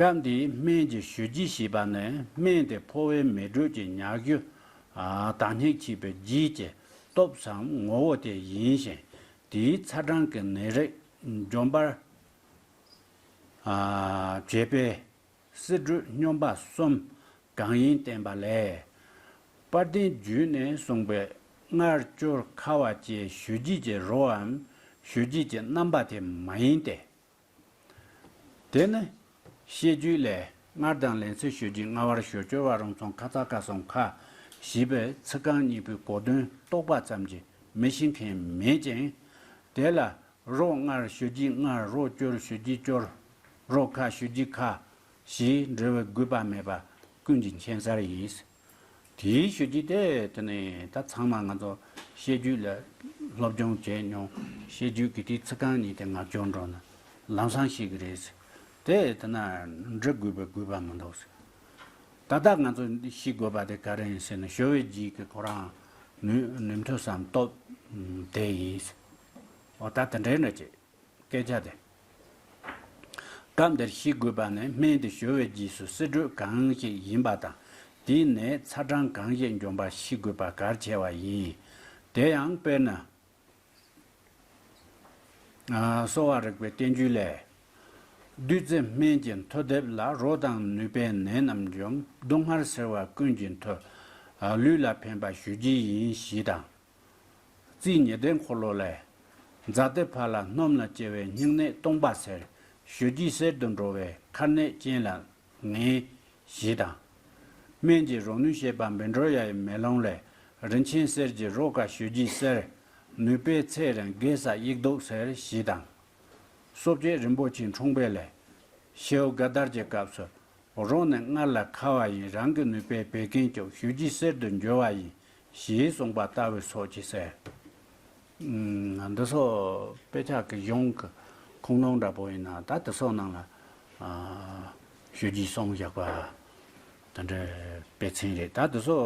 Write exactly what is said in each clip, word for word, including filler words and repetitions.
སྐབས་འདིའི་སྨན་གྱི་ཞུ་རྒྱུ་ཞེས་པ་ནི་སྨན་དེ་ཕོ་བའི་མེ་དྲོད་ཀྱི་ཉ་གཞུ་དང་སྙེག་བྱེད་པའི་རྗེས་ཀྱི་སྟོབས་སམ་ངོ་བོ་དེ་ཡིན་ཞིང་། དེའི་ཚ་གྲང་གི་ནད་རིགས་འཇོམས་པར་བྱེད་པའི་བསིལ་དྲོད་སྙོམས་པ་གསུམ་གང་ཡིན་བསྟན་པ་ལས། དཔལ་ལྡན་རྒྱུད་ནས་གསུངས་པའི་མངར་སྐྱུར་ཁ་བ་བཅས་ཞུ་རྒྱུ་གི་རོའམ་ཞུ་རྒྱུ་གི་རྣམ་པ་དེ་མ་ཡིན་ཏེ། དེ་ནི་བཤད་རྒྱུད་ལས་མངར་དང་ལན་ཚྭའི་ཞུ་རྒྱུ་མངར་བར་ཞུ་སྐྱུར་བ་རོ་མཚུངས་ཁ་ཚ་ཁ་གསུམ་ཁ་ཞེས་པའི་ཚིག་རྐང་གཉིས་པོའི་གོ་དོན་རྟོགས་པ་ཙམ་གྱིས་མི་ཤེས་མཁན་མེད་ཅིང་། དེ་ལ་རོ་མངར་ཞུ་རྒྱུ་མངར། རོ་སྐྱུར་ཞུ་རྒྱུ་སྐྱུར། རོ་ཁ་ཞུ་རྒྱུ་ཁ་ཞེས་འབྲི་བའི་དགོས་པ་མེད་པ་ཀུན་གྱིས་མཁྱེན་གསལ་ཡིན། དེའི་ཞུ་རྒྱུ་དེ་དེ་ནས་ད་ཚང་མ་ང་ཚོ་བཤད་རྒྱུད་ལ་སློབ་སྦྱོང་བྱས་མྱོང་། བཤད་རྒྱུད་ཀྱི་དེའི་ཚིག་རྐང་གཉིས་དེ་ངག་སྐྱོར་འགྲོ་ན་ལམ་སང་ཤེས་ཀྱི་རེད། དེ་དེ་ན་འབྲི་དགོས་པའི་དགོས་པ་མི་འདུག། ད་ལྟ་ང་ཚོ་ཤེས་དགོས་པ་དེ་ག་རེ་ཡིན་ཟེར་ན་ཞུ་བའི་རྗེས་ཀྱི་ཁོ་རང་ནུས་ནུས་མཐུ་སམ་སྟོབས་དེ་ཡིན། འོ་ད་དེ་འདྲའི་འདྲ་ཅིག་སྐད་ཆ་དེ། སྐབས་འདིར་ཤེས་དགོས་པ་ནི་སྨན་དེ་ཞུ་བའི་རྗེས་སུ་བསིལ་དྲོད་གང་ཞིག་ཡིན་པ་དང་། དེའི་ནད་ཚ་གྲང་གང་ཞིག་འཇོམས་པ་ཤེས་དགོས་པ་གལ་ཆེ་བ་ཡིན། དེ་ཡང་དཔེར་ན། གསོ་བ་རིག་པའི་བསྟན་བཅོས་ལས། བདུད་རྩི་སྨན་གྱི་མཐུ་འདེབས་ལ། རོ་དང་ནུས་པས་ནད་རྣམས་འཇོམས། སྡུག་བསྔལ་སེལ་བ་ཀུན་གྱི་མཐུ། ལུས་ལ་ཕན་པ་ཞུ་རྒྱུ་ཡིན་ཞེས་དང་། རྩིས་ཉི་ཟླའི་འཁོར་ལོ་ལས། ཛཱ་ཏི་ཕ་ལ་སྣུམ་ལ་སྐྱེ་བའི་སྙིང་ནད་སྟོང་པ་སེལ། ཞུ་རྒྱུ་གསེར་དུ་འགྲོ་བའི་མཁར་ནད་རྐྱེན་ལ་ངན་ཞེས་དང་། སྨན་གྱི་རོ་ནུས་བཤད་པ་བཻ་ཌཱུརྱ་ཡི་མེ་ལོང་ལས། རིན་ཆེན་གསེར་གྱི་རོ་ཁ་ཞུ་རྒྱུ་གསེར། ནུས་པའི་ཚད་རིང་རྒས་ས་དབྱུག་ལྡོག་སེལ་ཞེས་དང་། གསོ་བྱེད་རིན་པོ་ཆེའི་འཁྲུངས་དཔེ་ལས། ཤེའུ་དགའ་དར་གྱི་སྐབས་སུ། རོ་ནི་མངར་ལ་ཁ་བ་ཡིན། རང་གི་ནུས་པས་བད་ཀན་སྐྱོབ། ཞུ་རྒྱུ་གསེར་དུ་འགྱུར་བ་ཡིན། ཞེས་གསུངས་པ་ལྟ་བུ་སོགས་ཀྱིས་ཟེར། ཨུམ། འདི་ཚོ་དཔེ་ཆ་གི་གཞུང་གི་ཁུངས་ལུང་འདྲ་པོ་ཡིན་ན་ད་དེ་ཚོ་ནང་ལ་ཨ་ཞུ་རྒྱུའི་གསུངས་བཞག་པ་དེ་འདྲའི་དཔེ་མཚོན་རེད། ད་དེ་ཚོ་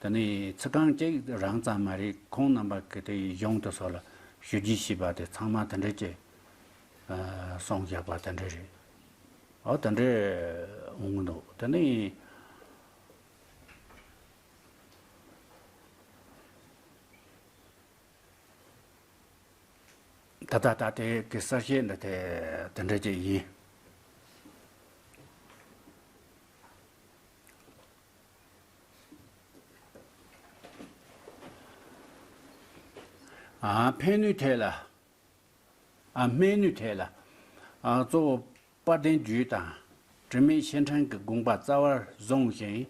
དེ་ནི་ཚིག་རྐང་གཅིག་རང་ཙམ་མ་རེད། ཁོང་རྣམ་པ་གི་དེ་ཡི་གཞུང་དེ་ཚོ་ལ་ཞུ་རྒྱུ་ཞེས་པ་དེ་ཚང་མ་དེ་འདྲ་ཅིག་ཨ་གསུངས་བཞག་པ་དེ་འདྲ་རེད། ཨོ་དེ་འདྲ་འོང་གི་འདུག། དེ་ནི། ད་ལྟ་ད་ལྟའི་གི་གསར་བཤད་འདི་དེ་དེ་འདྲ་ཅིག་ཡིན། ཨ་ཕན་ནུས་ཐད་ལ། ཨ་སྨན་ནུས་ཐད་ལ། ཨ་གཙོ་བོ་དཔལ་ལྡན་རྒྱུད་དང་། དྲི་མེད་ཤེལ་ཕྲེང་གི་དགོངས་པ་རྩ་བར་བཟུང་ཞིང་།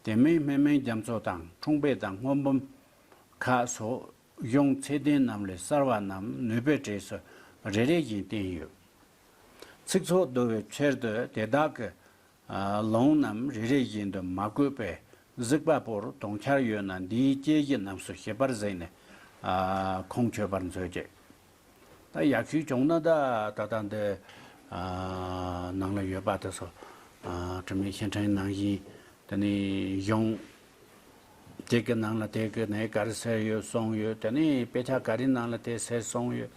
དེ་མིན་སྨན་སྨན་རྒྱ་མཚོ་དང་འཁྲུངས་དཔེ་དང་སྔོན་འབུམ་ཁག་སོགས་གཞུང་ཚད་ལྡན་རྣམས་ལས་གསར་བ་རྣམས་ནུས་པའི་གྲས་སུ་རེ་རེ་བཞིན་བསྟན་ཡོད། ཚིག་ཚོགས་བསྡུ་བའི་ཕྱིར་དུ་དེ་དག་གི་ལུང་རྣམས་རེ་རེ་བཞིན་དུ་མ་བཀོད་པས་གཟིགས་པ་པོར་དོགས་འཆར་ཡོད་ན་འདིའི་དཔྱད་གཞི་རྣམས་སུ་ཞིབ་པར་གཟིགས་ནས་ཁུངས་འཁྱོལ་བར་མཛོད་ཅིག། ད་ཡག་ཤོས་བྱུང་ན་ད་ད་ལྟ་འདི་ནང་ལ་ཡོད་པ་དེ་ཚོ་དྲི་མེད་ཤེལ་ཕྲེང་ནང་བཞིན་དེ་ནས་གཞུང་དེ་གི་ནང་ལ་དེ་གི་ནས་ག་རེ་ཟེར་ཡོད་གསུངས་ཡོད། དེ་ནས་དཔེ་ཆ་ག་རེ་ནང་ལ་དེ་ཟེར་གསུངས་ཡོད།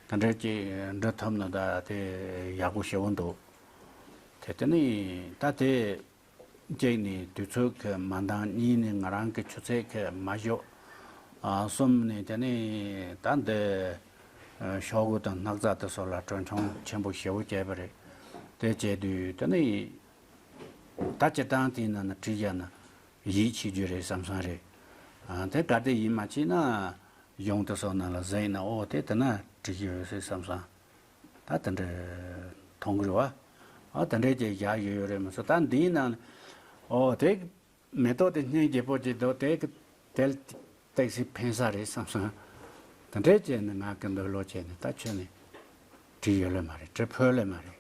དེ་འདྲ་ཅིག་འབྲི་ཐུབ་ན་ད་དེ་ཡག་པོ་ཞེ་པོ་འདུག། དེ་དེ་ནས་ད་དེ། གཅིག་ནས་དུས་ཚོད་ཀྱི་མ་འདང་། གཉིས་ནས་ང་རང་གི་ཆུ་ཚད་ཀྱི་མ་ཞོག། ཨ་གསུམ་ནས་དེ་ནས་ད་འདི་ཤོག་གུ་དང་སྣག་ཚ་དེ་ཚོ་ལ་གྲོན་ཆུང་ཆེན་པོ་ཞེ་པོ་བྱས་པ་རེད། དེ་བྱས་དུས་དེ་ནས་ད་སྤྱིར་བཏང་དེའི་ནང་ན་བྲིས་བཞག་ན་ཡིད་ཆེས་རྒྱུ་རེད་བསམ་བསམ་རེད། ཨ་དེ་ག་དེ་ཡིན་མ་ཆེས་ན་གཞུང་དེ་ཚོ་ནང་ལ་གཟིགས་ན་ཨོ་དེ་དེ་ན་བྲིས་ཡོད་ཟེར་བསམ་བསམ། ད་དེ་འདྲ་མཐོང་གི་རེད་བ། ཨ་དེ་འདྲའི་ཅིག་བཞག་ཡོད་ཡོད་རེད་མ་གཏོགས་ད་འདིའི་ནང་ཨོ་དེ་མེ་ཏོག་དེ་སྙིང་རྗེ་པོ་ཅིག་འདུག། དེ་གི་དེ་ཏོག་ཙམ་ཕན་ས་རེད་བསམ་སོང་། དེ་འདྲའི་བྱས་ནས་ང་གི་འདོད་བློ་བྱས་ནས་ད་ཁྱོད་ནས་བྲིས་ཡོད་ལེ་མ་རེད། བྲིས་ཕོད་ལེ་མ་རེད།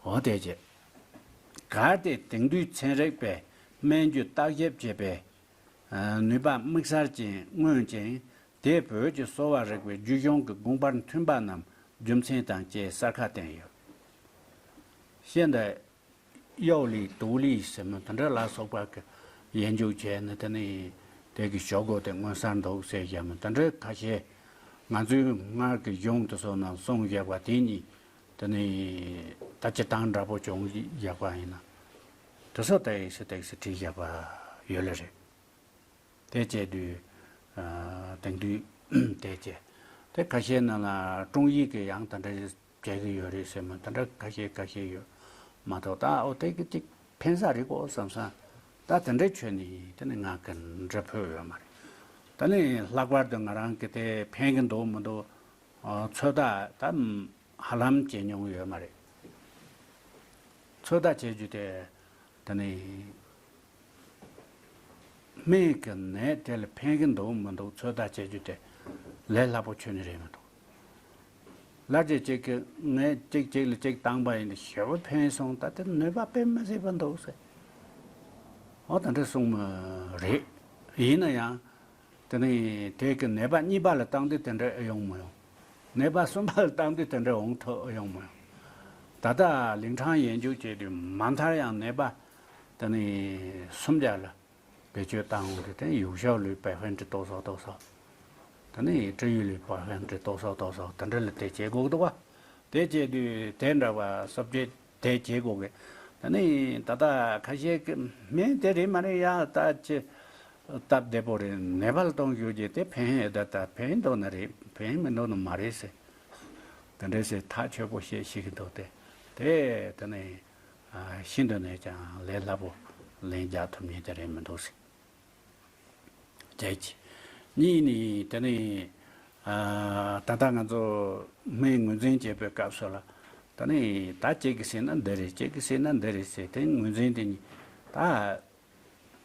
འོ་དེ་བྱས། གལ་ཏེ་དེང་དུས་ཚན་རིག་པས་སྨན་རྒྱུད་བརྟག་ཞིབ་བྱེད་པའི་ནུས་པ་དམིགས་བསལ་ཅན་མངོན་ཅིང་། དེས་བོད་ཀྱི་གསོ་བ་རིག་པའི་རྒྱུད་གཞུང་གི་དགོངས་པར་མཐུན་པ་རྣམས་རྒྱུ་མཚན་དང་བཅས་གསལ་ཁ་བསྟན་ཡོད། ཤེས་འདི་གཡོག་ལས་དུག་ལས་ཟེར་མི་དེ་འདྲ་ལ་སོགས་པ་གི་ཡན་འཇུག་བྱས་ནས་དེ་ནས་དེ་གི་ཞོག་གོ་དེ་མངོན་གསལ་འདུག་ཟེར་བཞག་མི་དེ་འདྲ་ཁ་ཤས་ ང་ཚོའི་སྔར་གྱི་གཞུང་དེ་ཚོ་ནང་གསུངས་བཞག་པ་དེ་གཉིས་དེ་ནི་ད་སྤྱིར་བཏང་འདྲ་པོ་བྱུང་བཞག་པ་ཡིན་ན། དེ་ཚོ་ཏོག་ཙམ་ཏོག་ཙམ་བྲིས་བཞག་པ་ཡོད་ལེ་རེད། དེ་བྱས་དུས། ཨ། དེང་དུས་དེ་བྱས། དེ་ཁ་ཤས་ནང་ལ་ཀྲུང་ཡིག་གི་ཡང་དེ་འདྲ་བྱེད་ཀྱི་ཡོད་རེད་ཟེར་མ། དེ་འདྲ་ཁ་ཤས་ཁ་ཤས་ཡོད་མ་གཏོགས། ད་ཨོ་དེ་གི་ཅིག་ཕན་ས་རེད་གོ་བསམ་ས། ད་དེ་འདྲའི་ཆོས་ནི་དེ་ནི་ང་གི་འདྲ་ཕོད་ཡོད་མ་རེད། ད་ནི་ལྷག་པར་དུ་ང་རང་གི་དེ་ཕན་གི་འདུག་མི་འདུག་ཨ། ཚོད་ལྟ་ད་ཧ་ལམ་བྱེད་མྱོང་ཡོད་མ་རེད། ཚོད་ལྟ་བྱེད་རྒྱུ་དེ་ད་ནི། སྨན་གྱི་ནད་དེ་ལ་ཕན་གྱི་འདུག་མི་འདུག་ཚོད་ལྟ་བྱེད་རྒྱུ་དེ་ལས་སླ་པོ་ཁྱོན་ནས་རེད་མི་འདུག་སླར་གཅིག་གཅིག་གི་ནད་གཅིག་གཅིག་ལ་གཅིག་བཏང་པ་ཡིན་ན་ཞེ་པོ་ཕན་སོང་། ད་དེ་ནུས་པ་དཔེ་མི་སྲིད་པ་འདུག་ཟེར། འོ་ད་འདྲ་གསུངས་མ་རེད། ཡིན་ན་ཡང་དེ་ནི་དེ་གི་ནད་པ་གཉིས་པ་ལ་བཏང་དུས་དེ་འདྲ་ཨེ་ཡོང་མི་ཡོང་། ནད་པ་གསུམ་པ་ལ་བཏང་དུས་དེ་འདྲ་འོང་ཐུབ་ཨེ་ཡོང་མི་ཡོང་། ད་ལྟ་ལིང་ཁྲང་ཡན་ཅུ་བྱས་དུས་མ་མཐར་ཡང་ནད་པ་དེ་ནི་སུམ་བརྒྱ་ལ། བེད་སྤྱོད་བཏང་འོང་དུས་དེ་ཡུག་ཞའོ་ལུའི་པའེ་ཧྥན་ཀྲི་ཏོག་སོག་ཏོག་སོག་ད་ནི་ཀྲི་ཡུ་ལུའི་པའེ་ཧྥན་ཀྲི་ཏོག་སོག་ཏོག་སོག་དེ་འདྲ་ལ་དེ་བྱེད་དགོས་འདུག་བ། དེ་བྱེད་དུས་དེ་འདྲ་བ་སོབ་ཅེ་དེ་བྱེད་དགོས་གི། ད་ནི་ད་ལྟ་ཁ་ཤས་ཀྱི་སྨན་དེ་རེད་མ་རེད་ཡ། ད་ཅི་སྟབས་བདེ་པོ་རེད། ནད་པ་ལ་གཏོང་རྒྱུ་གྱི་དེ་ཕན་ཡོད། ད་ད་ཕན་འདུག་ན་རེད། ཕན་མི་འདུག་ན་མ་རེད་ཟེར། དེ་འདྲ་ཟེར་ཐག་ཆོད་པོ་བཤད་ཤེས་ཀྱི་འདུག་སྟེ། དེ་དེ་ནི། ཨ། ཤིན་ཏུ་ནས་ཀྱང་ལས་སླ་པོ་ལན་རྒྱག་ཐུབ་མཁན་དེ་རེད་མི་འདུག་ཟེར། བྱས་ཀྱི། གཉིས་ནི་དེ་ནི། ཨ། ད་ལྟ་ང་ཚོ་སྨན་ངོས་འཛིན་བྱེད་པའི་སྐབས་སུ་ལ། ད་ནི་ད་གཅིག་གིས་ཟེར་ན་འདི་རེད། གཅིག་གིས་ཟེར་ན་འདི་རེད་ཟེར། དེ་ངོས་འཛིན་དེ་གཉིས་ད།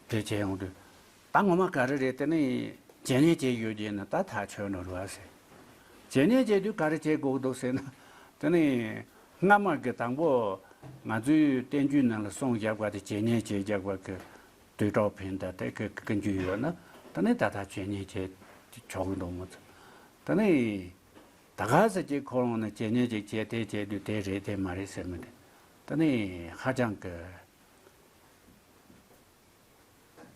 དེ་བྱས་ཡོང་དུས། ད་ངོ་མ་ག་རེ་རེད། དེ་ནི་བྱས་ཉེས་བྱས་ཡོད་ཀྱི་ན་ད་ཐག་ཆོད་ནོར་བ་ཟེར། བྱས་ཉེས་བྱས་དུས་ག་རེ་བྱེད་དགོས་འདུག་ཟེར་ན། དེ་ནི་སྔ་མ་གི་དང་པོ་ང་ཚོའི་བསྟན་བཅོས་ནང་ལ་གསུངས་བཞག་པ་དེ་བྱས་ཉེས་བྱས་བཞག་པ་གི་དུས་གྲོགས་ཕན་ད་དེ་གི་ཀུན་སྤྱོད་ཡོད་ན། དེ་ནི་ད་ལྟ་བྱས་ཉེས་བྱས་ཆོག་གི་འདུག་མོ་ཚོ། དེ་ནི་ད་ག་ཟེ་ཅིག་ཁོ་རང་ནི་བྱས་ཉེས་ཅིག་བྱས་དེ་བྱས་དུས་དེ་རེད་དེ་མ་རེད་ཟེར་མི་དེ། དེ་ནི་ཧ་ཅང་གི་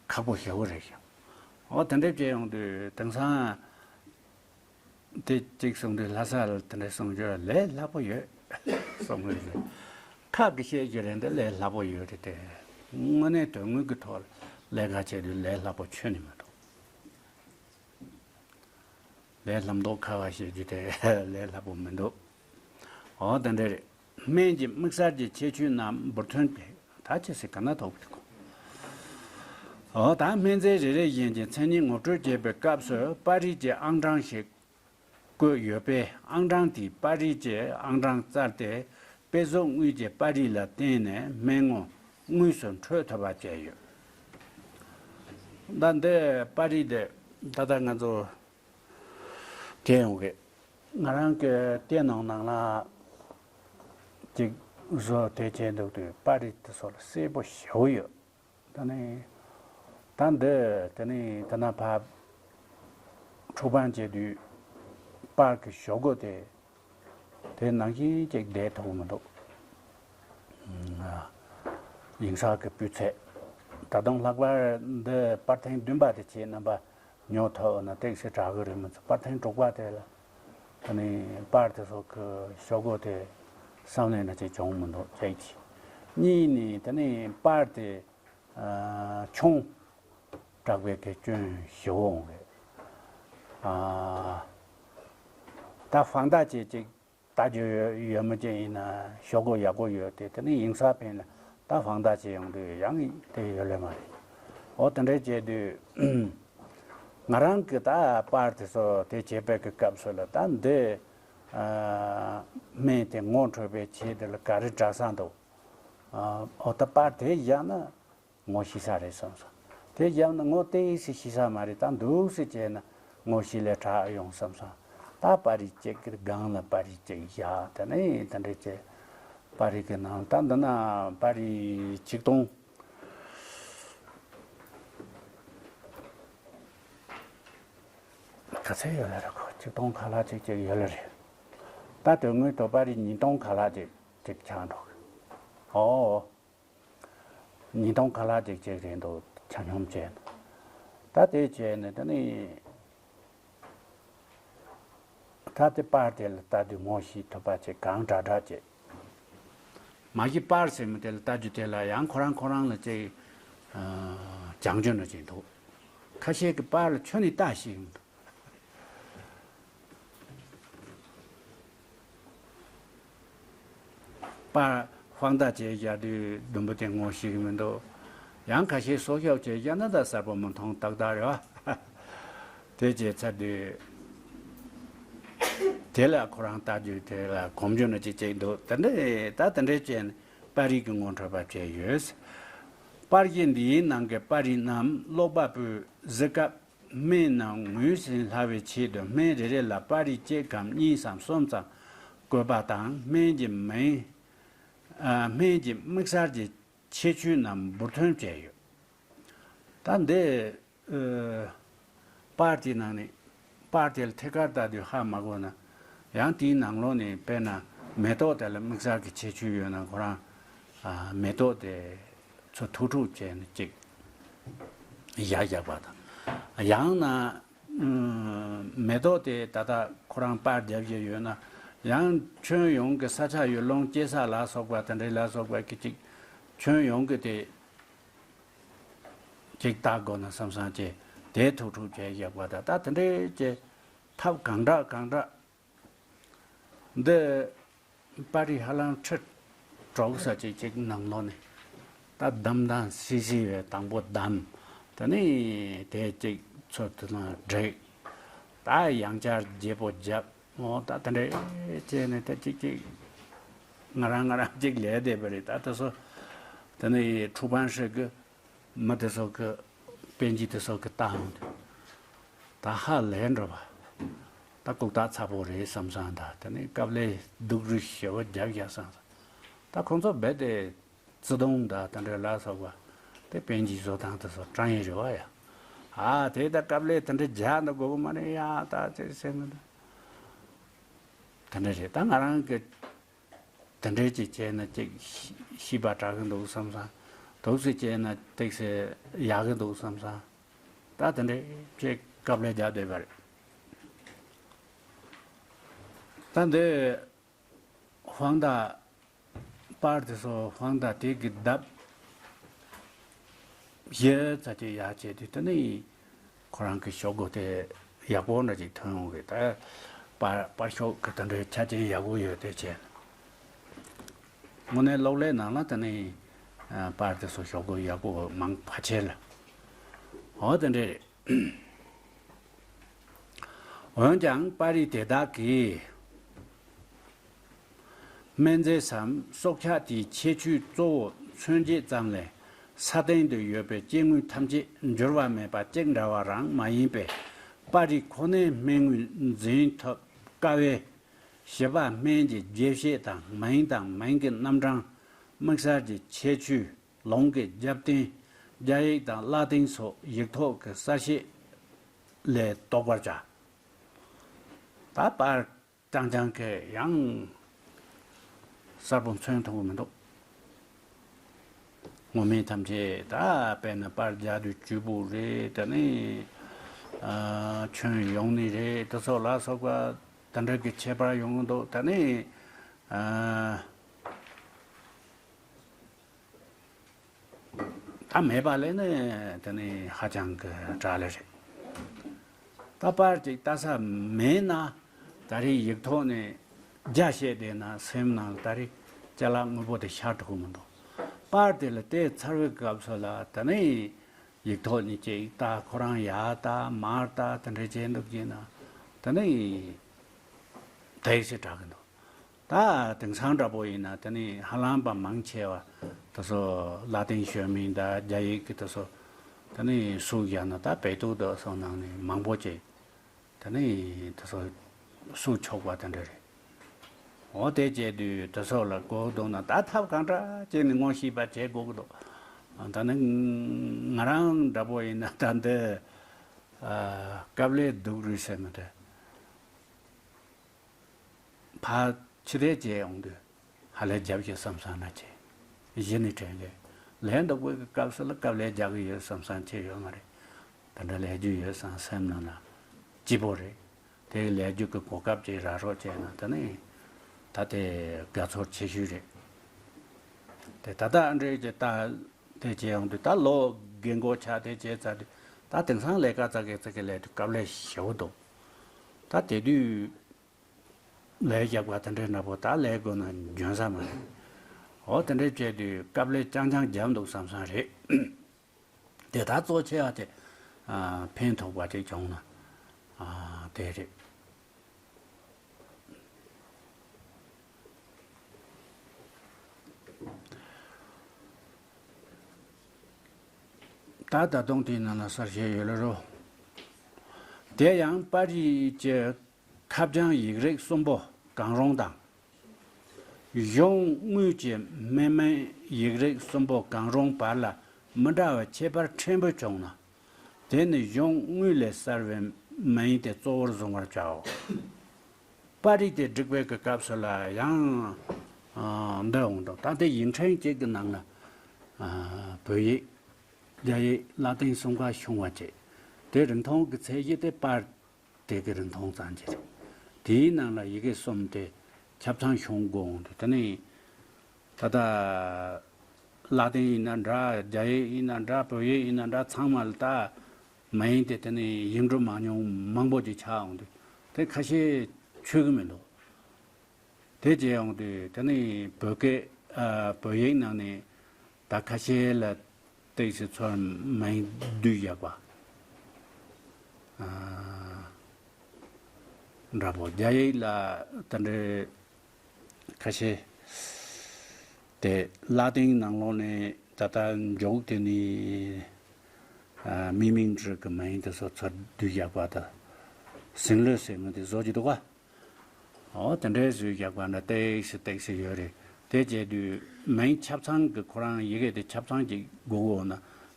ཁག་པོ་ཞེ་པོ་རེད་ཤག་འོ་དེ་འདྲ་བྱས་ཡོང་དུས་དེང་སང་དེ་གཅིག་གསུང་དུས་ལྷ་ས་ལ་དེ་འདྲ་གསུང་རྒྱུ་ལས་སླ་པོ་ཡོད་གསུང་གི་རེད། ཁག་གི་བཤད་རྒྱུ་རེད་འདི་ལས་སླ་པོ་ཡོད་རེད་དེ། དངོས་གནས་དོན་དངོས་ཀྱི་ཐོག་ལས་ཀ་བྱེད་དུས་ལས་སླ་པོ་ཁྱོན་ནས་མི་འདུག་ལས་སླ་མདོག་ཁ་བ་བཤད་རྒྱུ་དེ་ལས་སླ་པོ་མི་འདུག་འོ་དེ་འདྲ་རེད། སྨན་གྱི་དམིགས་བསལ་གྱི་ཁྱད་ཆོས་རྣམས་འབུར་ཐོན་དེ་ད་ཅི་ཟེར་ག་ན་ཐོག་གི་ཁོ། འོ་ད་སྨན་རྫས་རེ་རེ་བཞིན་གྱི་མཚན་ཉིད་ངོ་སྤྲོད་བྱེད་པའི་སྐབས་སུ་པར་རིས་ཀྱི་ཨང་གྲངས་ཤིག་བཀོད་ཡོད་པས། ཨང་གྲངས་དེས་པར་རིས་ཀྱི་ཨང་གྲངས་བཙལ་ཏེ་དཔེ་བཟོ་དངོས་ཀྱི་པར་རིས་ལ་བརྟེན་ནས་སྨན་ངོ་དངོས་སུ་འཕྲོད་ཐུབ་པ་བྱས་ཡོད། ད་འདི་པར་རིས་དེ་ད་ལྟ་ང་ཚོ། དེ་ཡོང་གི། ང་རང་གི་དེ་ནང་ནང་ལ་ཅིག་བཟོ་དེ་བྱས་འདུག་དུས་པར་རིས་དེ་ཚོ་ལ་གསལ་པོ་ཞེ་པོ་ཡོད། ད་ནི་ད་འདི་དེ་ནི་ད་ན་ཕ་འཁྲུག་པ་བྱེད་དུས་པར་གྱི་ཞོག་གོ་དེ་དེ་ནང་བཞིན་ཅིག་བསྡད་ཐུབ་མི་འདུག་ཡིན་ས་གི་སྤུས་ཚད། ད་དུང་ལྷག་པར་འདི་པར་ཐེངས་བདུན་པ་དེ་བྱས་རྣམ་པ། ཉོ་ཐུབ་ན་ཏོག་ཙམ་དྲག་གི་རེད། མི་ཚོ་པར་ཐེངས་དྲུག་པ་དེ་ལ་ད་ནི་པར་དེ་ཚོ་གི་ཞོག་གོ་དེ་བསམ་ལས་ན་ཅིག་བྱུང་མི་འདུག་ཅེས་ཀྱི། གཉིས་ནི་ད་ནི་པར་དེ་ཨ་ཆུང་དྲགས་པའི་གི་སྐྱོན་ཞེ་པོ་འོང་གི། ཨ་ད་ཧྥང་ཏ་ཅེ་ཅིག་ལྟ་རྒྱུ་ཡོད་མི་ཅན་ཡིན་ན་ཞོག་གོ་ཡག་པོ་ཡོད་དེ། དེ་ནི་ཡིན་ས་ཕན་ན་ད་ཧྥང་ཏ་ཅེ་ཡོང་དུས་ཡང་དེ་ཡོད་ལེ་མ་རེད། འོ་དེ་འདྲའི་བྱས་དུས་ང་རང་གི་ད་པར་དེ་ཚོ་དེ་བྱེད་པའི་གི་སྐབས་སུ་ལ་ད་འདི་ཨ་སྨན་དེ་ངོ་འཕྲོད་པའི་ཆེད་དེ་ལ་ག་རེ་དྲག་ས་འདུག་ཨ་འོ་ད་པར་དེ་བཞག་ན། ངོ་ཤེས་ས་རེད་བསམ་སོང་། དེ་བཞག་ན་ངོ་ཏོག་ཙམ་ཤེས་ས་མ་རེད། ད་འདུག་སེ་བྱས་ན་ངོ་ཤེས་ལས་དྲག་ཡོང་བསམ་སོང་། ད་པར་རིས་གཅིག་གི་སྒང་ལ་པར་རིས་གཅིག་བཞག་དེ་ནས་དེ་འདྲ་བྱས། པར་རིས་ཀྱི་ནང་ད་འདི་ན་པར་རིས་ཆིག་སྟོང་ག་ཚད་ཡོད་ལེ་རེད། ཁོ་ཆིག་སྟོང་ཁ་ལག་ཅིག་ཅིག་ཡོད་ལེ་རེད། ད་དོན་དངོས་ཐོག་པར་རིས་ཉིས་སྟོང་ཁ་ལག་ཅིག་ཅིག་ཆགས་འགྲོ་གི། ཨོ། ཉིས་སྟོང་ཁ་ལག་ཅིག་ཅིག་རེད་འདུག་ཆ་སྙོམས་བྱས་ན། ད་དེ་བྱས་ནས་ད་ནི་ ད་དེ་པར་དེ་ལ་ལྟ་དུས་ངོ་ཤེས་ཐུབ་པ་བྱས་གང་དྲག་དྲག་བྱས། མ་གཞི་པར་ཟེར་མི་དེ་ལ་ལྟ་རྒྱུ་དེ་ལ་ཡང་ཁོ་རང་ཁོ་རང་ལ་ཅིག་ཨ་བྱང་ཆུབ་ན་ཅིག་འདུག་ཁ་ཤས་ཀྱི་པར་ལ་ཁྱོན་ནས་ལྟ་ཤེས་མི་འདུག་པར་དཔང་རྟགས་བྱས་བཞག་དུས་ཟླུམ་པོ་དེ་ངོ་ཤེས་ཀྱི་མི་འདུག་ཡང་ཁ་ཤས་སོ་ཤོབ་བྱས་བཞག་ན་ད་གསལ་པོ་མི་མཐོང་ཏག་ཏག་རེད་བ། དེ་བྱས་ཚར་དུས། དེ་ལ་ཁོ་རང་ལྟ་རྒྱུ་དེ་ལ་གོམས་རྒྱུ་ནི་ཅིག་ཅིག་འདུག་དེ་འདྲ་ད་དེ་འདྲ་བྱས་ནས་པར་རིས་ཀྱི་ངོ་འཕྲོད་པ་བྱས་ཡོད། པར་གཞི་འདིའི་ནང་གི་པར་རིས་རྣམས་ཀློག་པ་པོས་གཟིགས་སྐབས་སྨན་རྣམས་ངོས་ཟིན་སླ་བའི་ཆེད་དུ་སྨན་རེ་རེ་ལ་པར་རིས་གཅིག་གམ་གཉིས་སམ་གསུམ་ཙམ་བཀོད་པ་དང་སྨན་གྱི་མིང་། སྨན་གྱི་དམིགས་བསལ་གྱི་ཁྱད་ཆོས་རྣམས་འབུར་ཐོན་བྱས་ཡོད། ད་འདི། ཨ། པར་དེའི་ནང་ནས། པར་དེ་ལ་ཐད་ཀར་ལྟ་དུས་ཧ་མ་གོ་ན། ཡང་དེའི་ནང་ལོགས་ནས་དཔེར་ན་མེ་ཏོག་དེ་ལ་དམིགས་བསལ་གྱི་ཁྱད་ཆོས་ཡོད་ན་ཁོ་རང་། ཨ། མེ་ཏོག་དེ་ཚོ་ཐུག་འཁྲུག་བྱས་ནས་ཅིག་བཞག་བཞག་པ་དང་། ཡང་ན། ཨ། མེ་ཏོག་དེ་ད་ལྟ་ཁོ་རང་པར་རྒྱབ་བཞག་ཡོད་ན། ཡང་ཁྱོན་ཡོངས་ཀྱི་ས་ཆ་ཡོད་ལུང་སྐྱེ་ས་ལ་སོགས་པ་དེ་འདྲ་ལ་སོགས་པ་གི་ཅིག་ཁྱོན་ཡོངས་ཀྱི་དེ། ཅིག་བལྟ་དགོས་ན་བསམ་བསམ་བྱས་དེ་ཐུག་འཁྲུག་བྱས་བཞག་པ་དང་ད་དེ་འདྲའི་ཅིག་ཐབས་གང་དྲག་གང་དྲག་འདི་པར་རིས་ཧ་ལམ་ཁྲི་དྲུག་ཙམ་ཅིག་ཅིག་ནང་ལོགས་ནས་ད་བདམས་བདམས་སི་སི་བའི་དང་པོ་བདམས། དེ་ནས་དེ་ཅིག་ཚུར་དེ་ནང་བསྒྲིགས། ད་ཡང་བསྐྱར་བརྗེ་པོ་བརྒྱབ། འོ་ད་དེ་འདྲ་བྱས་ནས་ད་ཅིག་ཅིག་ང་རང་ང་རང་ཅིག་ལས་བསྡད་པ་རེད། ད་དེ་ཚོ་དེ་ནས་ཁྲུའུ་པན་ཧྲི་གི་མི་དེ་ཚོ་གི་དཔེ་འཇིག་དེ་ཚོ་གི་ལྟ་འོང་དུས་ད་ཧ་ལས་འགྲོ་བ། ད་ལྐུགས་རྟགས་ཚ་པོ་རེད་བསམ་བསམ། ད་དེ་ནས་དཀའ་ལས་སྡུག་རུས་ཞེ་པོ་རྒྱབ་བཞག་བསམ་བསམ། ད་ཁོང་ཚོ་རྦད་དེ་བརྩེ་དུང་ད་དེ་འདྲ་ལ་སོགས་པ་དེ་དཔེ་འཇིག་བཟོ་སྟངས་དེ་ཚོ་དྲང་ཡིན་རེད་བ་ཡ། ཨ་དེ་ད་དཀའ་ལས་དེ་འདྲ་རྒྱག་འདུག་དགོས་གི་མ་རེད་ཡ། ད་ཅིག་སེམས་མི་འདུག་དེ་འདྲ་རེད། ད་ང་རང་གི་དེ་འདྲ་ཅིག་བྱས་ན་ཅིག་ཤི་ཤི་བ་དྲག་གི་འདུག་བསམ་བསམ། དུག་སེ་བྱས་ན་ཏིག་སེ་ཡག་གི་འདུག་བསམ་བསམ། ད་དེ་འདྲ་ཅིག་དཀའ་ལས་རྒྱག་བསྡད་པ་རེད། ད་འདི་དཔང་རྟགས་པར་དེ་ཚོ་དཔང་རྟགས་དེ་གི་ལྡབ་བཞི་ཙམ་ཅིག་ཡར་བྱས་དུས་དེ་ནི་ཁོ་རང་གི་ཤོག་གུ་དེ་ཡག་པོ་འདྲ་ཅིག་ཐོན་འོང་གི། ད་པར་པར་ཤོག་གི་དེ་འདྲའི་ཆ་རྐྱེན་ཡག་པོ་ཡོད་དེ་བྱས། དངོས་གནས་གློག་ཀླད་ནང་ལ་དེ་ནི་པར་དེ་ཚོ་ཤོག་གུ་ཡག་པོ་མང་ཕལ་ཆེར་ལ། འོ་དེ་འདྲ་རེད། འོན་ཀྱང་པར་རིས་དེ་དག་གིས་སྨན་རྫས་སམ་སྲོག་ཆགས་དེའི་ཁྱད་ཆོས་གཙོ་བོ་མཚོན་བྱེད་ཙམ་ལས་ས་སྟེང་དུ་ཡོད་པའི་སྐྱེ་དངོས་ཐམས་ཅད་འགྱུར་བ་མེད་པ་གཅིག་འདྲ་བ་རང་མ་ཡིན་པས། པར་རིས་ཁོ་ནའི་སྨན་དངོས་འཛིན་ཐུབ་དཀའ་བས། བྱིས་པ་སྨན་གྱི་རྒྱས་བཤད་དང་མིང་དང་མིང་གི་རྣམ་གྲངས། དམིགས་བསལ་གྱི་ཁྱད་ཆོས། ལུང་གི་རྒྱབ་རྟེན། རྒྱ་ཡིག་དང་ལ་ཏིང་སོགས་ཡིག་ཐོག་གི་གསལ་བཤད་ལས་རྟོགས་པར་བྱ། ད་པར་རྐྱང་རྐྱང་གིས་ཡང་གསལ་པོ་མཚོན་ཐུབ་ཀྱི་མི་འདུག་ངོ་མས་ཐམས་ཅད་ད་དཔེར་ན་པར་རྒྱག་དུས་བཅུད་པུས་རེད། ད་ནི་ཨ་ཁྱོན་ཡོངས་ནས་རེད། དེ་ཚོ་ལ་སོགས་པ་དེ་འདྲ་གི་ཁྱད་པར་ཡོང་གི་འདུག་ད་ནི་ཨ། ད་མེད་པ་ལས་ནི་དེ་ནི་ཧ་ཅང་གི་དྲག་ལེ་རེད། ད་པར་ཅིག་ལྟ་ས་མེད་ན་ད་རེས་ཡིག་ཐོག་ནས་རྒྱ་བཤད་བསྡད་ན་སེམས་ནང་ད་རེས་ཅ་ལག་དངོས་པོ་དེ་ཤར་ཐུབ་ཀྱི་མི་འདུག་པར་དེ་ལ་བལྟས་ཚར་བའི་སྐབས་སུ་ལ་ད་ནི་ཡིག་ཐོག་ནས་ཅིག་ལྟ། ཁོ་རང་ཡར་ལྟ་མར་ལྟ་དེ་འདྲ་བྱས་འདུག་ཅེ་ན་ད་ནི་དེ་ཞེ་དྲག་གི་འདུག་ད་དེང་སང་འདྲ་པོ་ཡིན་ན་དེ་ནི་ཧ་ལམ་པ་མང་ཆེ་བ་དེ་ཚོ་ལ་ཏིང་ཤོད་མིན་དང་རྒྱ་ཡིག་གི་དེ་ཚོ་དེ་ནི་སུ་བཞག་ན་ད་པེ་ཏུ་དེ་ཚོ་ནང་ནས་མང་པོ་ཅིག་དེ་ནི་དེ་ཚོ་སུ་ཆོག་པ་དེ་འདྲ་རེད། འོ་དེ་བྱས་དུས་དེ་ཚོ་ལ་གོ་འདུག་ན་ད་ཐབས་གང་འདྲ་བྱས་ནས་ངོ་ཤེས་པ་བྱེད་དགོས་ཀྱི་འདུག་ད་ནི་ང་རང་འདྲ་པོ་ཡིན་ན་ད་འདི་ཨ་དཀའ་ལས་སྡུག་རུས་ཟེར་མི་འདྲ། ཕར་ཕྱི་བལྟས་བྱས་ཡོང་དུས་ཧ་ལས་རྒྱབ་ཀྱི་བསམ་བསམ་ན་བྱས། གཞི་ནས་དྲན་ལས་ལས་འདུག་པའི་སྐབས་སུ་ལ་དཀའ་ལས་རྒྱག་གི་ཡོད་བསམ་བསམ་བྱས་ཡོད་མ་རེད། དེ་འདྲ་ལས་རྒྱུ་ཡོད་བསམ་སེམས་ནང་ན་སྐྱིད་པོ་རེད། དེ་ལས་རྒྱུ་གི་གོ་སྐབས་ཅིག་རག་རོགས་བྱས་ན་ད་ནི་ད་དེ་དགའ་ཚོར་ཆེ་ཤོས་རེད། དེ་ད་ལྟ་ཨ་འདྲས་ཀྱི་ད་དེ་བྱས་ཡོང་དུས་ད་ལོ་རྒན་གོག་ཆགས་དེ་བྱས་ཚར་དུས་ད་དེང་སང་ལས་ཀ་ཙག་གེ་ཙག་གེ་ལས་དུས་དཀའ་ལས་ཞེ་པོ་འདུག་ད་དེ་དུས་ལས་རྒྱག་པ་དེ་འདྲའི་འདྲ་པོ་ད་ལས་དགོས་ན་འཇོན་ས་མ་རེད། འོ་དེ་འདྲའི་བྱས་དུས་དཀའ་ལས་རྐྱང་རྐྱང་བརྒྱབ་འདུག་བསམ་བསམ་རེད། དེ་ད་གཙོ་ཆེ་བ་དེ་ཨ་ཕན་ཐོགས་པ་ཅིག་བྱུང་ན་ཨ་དེ་རེད། ད་ད་དུང་དེའི་ནང་ལ་གསལ་བཤད་ཡོད་ལ་རོ། དེ་ཡང་པར་རིས་ཀྱི་ཁ་བྱང་ཡིག་རིགས་གསུམ་པོ་གང་རུང་དང་། གཞུང་དངོས་ཀྱི་མིང་མིང་ཡིག་རིགས་གསུམ་པོ་གང་རུང་བར་ལ་མི་འདྲ་བའི་ཁྱད་པར་ཕྲན་བུ་བྱུང་ན། དེ་ནི་གཞུང་དངོས་ལས་གསལ་བའི་མིང་དེ་གཙོ་བོར་བཟུང་བར་བྱའོ། པར་རིས་དེ་སྒྲིག་པའི་གི་སྐབས་སུ་ལ་ཡང་ཨ་འདི་འོང་དང་། ད་ལྟའི་ཡིག་ཕྲེང་གཅིག་གི་ནང་ལ་ཨ་བོད་ཡིག་རྒྱ་ཡིག་ལ་ཏིང་གསུམ་ཀ་ཤོང་བ་བྱས། དེ་རིང་ཐུང་གི་ཚད་གཞི་དེ་པར་དེ་གི་རིང་ཐུང་ཙམ་གྱི་རེད། དེའི་ནང་ལ་ཡི་གེ་གསུམ་དེ་ཆ་ཚང་ཤོང་དགོས་འོང་དུས་དེ་ནི་ད་ལྟ་ལ་ཏིང་ཡིན་ན་འདྲ། རྒྱ་ཡིག་ཡིན་ན་འདྲ། བོད་ཡིག་ཡིན་ན་འདྲ། ཚང་མ་ལ་ད་མ་ཡིན་ཏེ་དེ་ནི་ཡིག་འབྲུ་མང་ཉུང་མང་པོ་ཅིག་ཆགས་འོང་དུས་དེ་ཁ་ཤས་ཆོད་གི་མི་འདུག་དེ་བྱས་ཡོང་དུས་དེ་ནི་བོད་སྐད་ཨ་བོད་ཡིག་ནང་ནས་ད་ཁ་ཤས་ལ་ཏོག་ཙམ་ཚོར་མིང་བསྡུས་བཞག་པ་ཨ་འདྲ་པོ། རྒྱ་ཡིག་ལ་དེ་འདྲའི་ཁ་ཤས་དེ་ལ་ཏིང་ནང་ལོགས་ནས་ད་ལྟ་འཇོག་དེ་ནི་ཨ་མི་མིང་ཁྲི་གི་མིང་དེ་ཚོ་ཚུར་བསྡུས་བཞག་པ་དང་། ཟིང་ལོས་ཟེར་མི་དེ་བཟོ་གི་འདུག་ག་འོ་དེ་འདྲའི་བཟོས་བཞག་པ་འདྲ་ཏོག་ཙམ་ཏོག་ཙམ་ཡོད་རེད། དེ་བྱས་དུས་མིང་ཆ་ཚང་གི་ཁོ་རང་ཡི་གེ་དེ་ཆ་ཚང་གཅིག་དགོས་འོ་ན་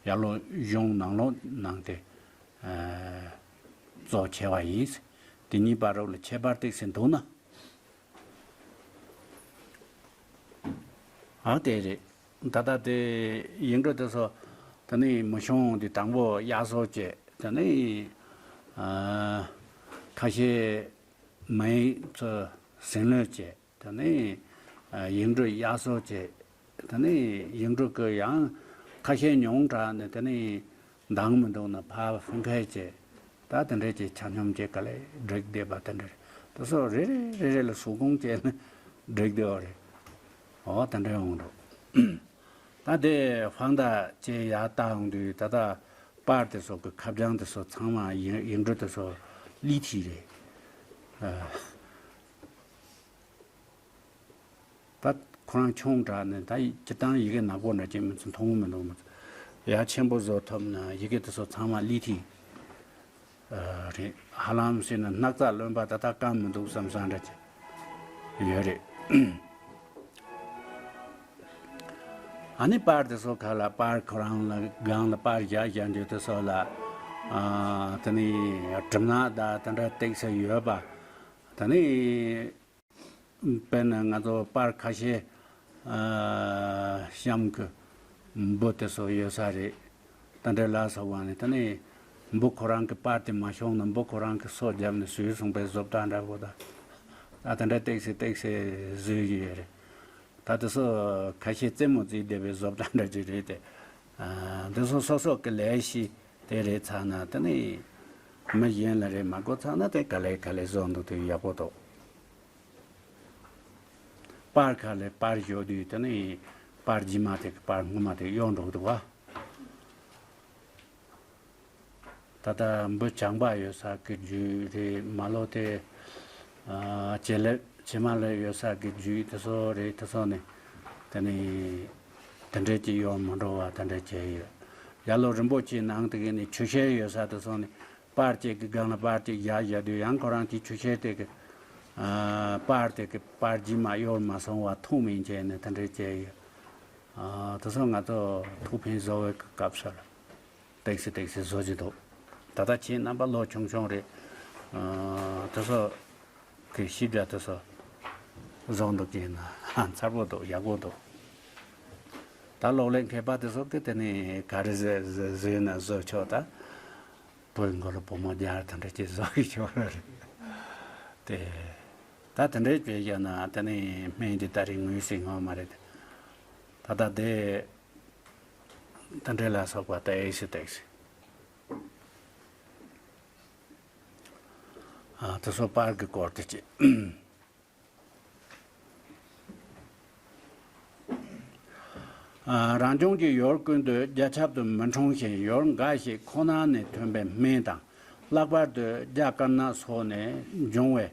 ཡར་ལོ་གཞུང་ནང་ལོགས་ནང་དེ་ཨ་གཙོ་ཆེ་བ་ཡིན། དེ་གཉིས་བར་རོགས་ལ་ཁྱད་པར་ཏོག་ཙམ་འདུག་ན། ཨ་དེ་རེད། ད་ལྟ་དེ་ཡིག་འབྲུ་དེ་ཚོ་དེ་ནི་མི་ཤོང་དུས་དང་པོ་དབྱར་གསོལ་བྱས། དེ་ནི་ཨ་ཁ་ཤས་མིང་ཚོ་ཟིང་ལོས་བྱས། དེ་ནི་ཨ་ཡིག་འབྲུ་དབྱར་གསོལ་བྱས། དེ་ནི་ཡིག་འབྲུ་གི་ཡང་ཁ་ཤས་ཉུང་དྲགས་ནས་དེ་ནི་འདང་མི་འདུག་ན་ཕར་ཕུང་ཁ་བྱས། ད་དེ་འདྲས་ཀྱི་ཆ་སྙོམས་ཀྱི་ག་ལེ་སྒྲིག་བསྡད་པ་དེ་འདྲ་རེད། དེ་ཚོ་རེ་རེ་རེ་རེ་ལ་སུ་ཁུངས་བྱས་ནས་སྒྲིག་བསྡད་པ་རེད། འོ་དེ་འདྲས་འོང་འདུག་ད་དེ་དཔང་རྟགས་བཅས་ཡར་བལྟ་ཡོང་དུས་ད་ལྟ་པར་དེ་ཚོ་གི་ཁ་བྱང་དེ་ཚོ་ཚང་མ་ཡིག་ཡིག་འབྲུ་དེ་ཚོ་ལི་ཐི་རེད། ཨ། ད་ཁོ་རང་ཆུང་དྲགས་ནས་ད་སྤྱིར་བཏང་ཡི་གེ་ནག་པོ་འདྲ་ཅིག་མི་ཚོ་མཐོང་གི་མི་འདུག་མི་ཚོ་ཡར་ཆེན་པོ་བཟོ་ཐུབ་ན་ཡི་གེ་དེ་ཚོ་ཚང་མ་ལི་ཐི་ཨ་རེད། ཧ་ལམ་ཟེར་ན་སྣག་ཚ་རློན་པ་ད་ལྟ་སྐམ་མི་འདུག་བསམ་བསམ་འདྲ་ཅིག་ཡོད་རེད། ཨ་ནི་པར་དེ་ཚོ་ཁ་ལ་པར་ཁོ་རང་ལ་སྒང་ལ་པར་བཞག་བཞག་འདུག་དེ་ཚོ་ལ་ཨ་དེ་ནི་གྲིབ་ནག་ད་དེ་འདྲ་ཏོག་ཙམ་ཡོད་པ། དེ་ནི་དཔེར་ན་ང་ཚོ་པར་ཁ་ཤས་ཨ་གཤམ་གྱི་འབུ་དེ་ཚོ་ཡོད་ས་རེད། ད་འདྲ་ལ་སོགས་པ་ནི་དེ་ནི་འབུ་ཁོ་རང་གི་པར་དེ་མ་ཤོང་ན་འབུ་ཁོ་རང་གི་སོ་བརྒྱབ་ནས་ཟོས་སོང་པའི་བཟོ་ལྟ་འདྲ་པོ་དང་། ད་དེ་འདྲ་ཏོག་ཙམ་ཏོག་ཙམ་བཟོས་ཀྱི་ཡོད་རེད། ད་དེ་ཚོ་ཁ་ཤས་རྩེད་མོ་རྩེས་བསྡད་པའི་བཟོ་ལྟ་འདྲ་ཅིག་རེད་དེ། ཨ་འདི་ཚོ་སོ་སོ་གི་ལས་གཞི་དེ་རེད་ཚར་ན་དེ་ནི་མི་གཞན་ལ་རེད་མ་དགོས་ཚར་ན་དེ་ག་ལེ་ག་ལེ་བཟོ་འདུག་དེ་ཡག་པོ་འདུག་པར་ཁ་ལས་པར་བཞོ་དུས་དེ་ནི་པར་རྗེས་མ་དེ་གི་པར་སྔོན་མ་དེ་གཡོ་འགྲོ་གི་འདུག་བ། ད་ལྟ་འབུ་ལྗང་པ་ཡོད་ས་གི་རྒྱུད་རེད་མ་ལོ་དེ། ཨ་བྱེ་ལེབ་བྱེ་མ་ལེབ་ཡོད་ས་གི་རྒྱུད་དེ་ཚོ་རེད། དེ་ཚོ་ནི་དེ་ནི་དེ་འདྲས་ཀྱི་གཡོ་མ་འགྲོ་བ་དེ་འདྲས་བྱས་ཡོད། ཡར་ལོ་རིན་པོ་ཆེའི་ནང་དེ་གི་ནི་ཆུ་ཤེལ་ཡོད་ས་དེ་ཚོ་ནི་པར་གཅིག་གི་སྒང་ལ་པར་གཅིག་བཞག་བཞག་དུས་ཡང་ཁོ་རང་གི་ཆུ་ཤེལ་དེ་གི་ཨ་པར་དེ་གི་པར་རྗེས་མ་གཡོ་མ་སོང་བ་ཐུག་མིན་བྱས་ནས་དེ་འདྲས་བྱས་ཡོད། ཨ་དེ་ཚོ་ང་ཚོ་ཐུག་ཕན་བཟོ་བའི་སྐབས་སུ་ལ། ཏོག་ཙམ་ཏོག་ཙམ་བཟོ་གི་འདུག་ད་ལྟ་ཁྱེད་རྣམ་པ་ལོ་ཆུང་ཆུང་རེད། ཨ་དེ་ཚོ་གི་ཤེས་བྱ་དེ་ཚོ་བཟོ་འདུག་ཀྱི་ན་མཚར་པོ་འདུག་ཡག་པོ་འདུག་ད་གློག་ཀླད་མཁས་པ་དེ་ཚོ་གི་དེ་ནས་ག་རེ་བཟོས་བཟོས་ན་བཟོ་ཆོག་ད་བུ་མགོ་ལ་བུ་མོ་རྒྱག་དེ་འདྲ་ཅིག་བཟོ་གི་ཆོག་རེད། དེ། ད་དེ་འདྲའི་བྱས་བཞག་ན་དེ་ནི་སྨན་འདི་ད་རིང་ངོས་ཟིན་ཡོང་མ་རེད། ད་ལྟ་དེ་དེ་འདྲའི་ལ་སོགས་པ་ད་ཨེ་ཤི་ཏེག་སི། ཨ། དེ་ཚོ་པར་གྱི་སྐོར་དེ་བྱས། ཨ། རང་བྱུང་གི་ཡུལ་ཀུན་ཏུ་རྒྱ་ཁྱབ་ཏུ་མི་འཁྲུངས་ཤིང་། ཡུལ་འགའ་ཞིག་ཁོ་ན་ནས་ཐོན་པའི་སྨན་དང་། ལྷག་པར་དུ་རྒྱ་དཀར་ནག་སོགས་ནས་འབྱུང་བའི་